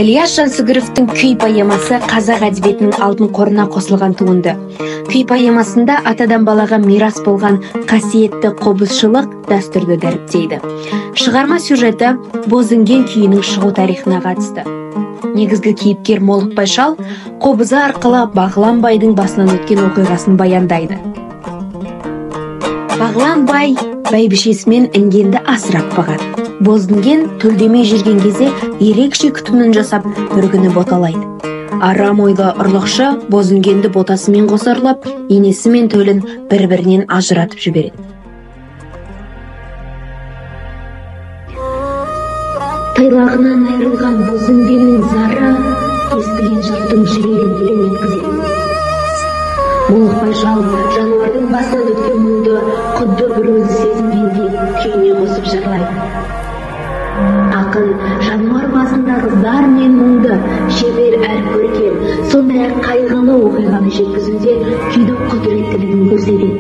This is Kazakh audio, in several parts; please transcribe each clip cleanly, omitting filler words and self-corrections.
Ілияс Жансүгіровтің «Күй» поэмасы қазақ әдебиетінің алтын қорына қосылған туынды. «Күй» поэмасында атадан балаға мирас болған қасиетті қобызшылық дәстүрді дәріптейді. Шығарма сюжеті Бозінген күйінің шығу тарихына қатысты. Негізгі кейіпкер Молықбай шал қобызы арқылы Бағлан байдың басынан өткен оқиғасын баяндайды. Бағлан бай бәйбішесімен інгенді асырап бағады. Бозінген төлдемей жүрген кезде ерекше күтімін жасап, бір күні боталайды. Арам ойлы ұрлықшы Бозінгенді ботасымен қоса ұрлап, енесі мен төлін бір-бірінен ажыратып жібереді. Тайлағынан айырылған Бозінгеннің зары естіген жұрттың жүрегін елең еткізеді. Молықбай шал жануардың басынан өткен мұңды құдды бір өзі сезінгендей күйіне қосып жырлайды. Ақын жануар басындағы зар мен мұңды шебер әрі көркем, сондай-ақ қайғылы оқиғаны жеткізуде күйдің құдіреттілігін көрсетеді.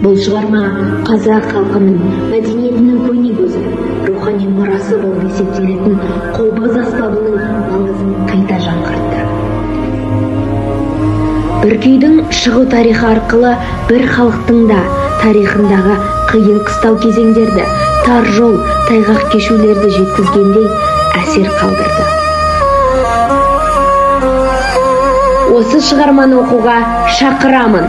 Бұл шығарма қазақ халқының мәдениетінің көне көзі, рухани мұрасы болып есептелетін қобыз аспабының маңызын қайта жаңғыртты. Бір күйдің шығу тарихы арқылы бір халықтың да тарихындағы қиын қыстау кезеңдерді, тар жол, тайғақ кешулерді жеткізгендей әсер қалдырды. Осы шығарманы оқуға шақырамын.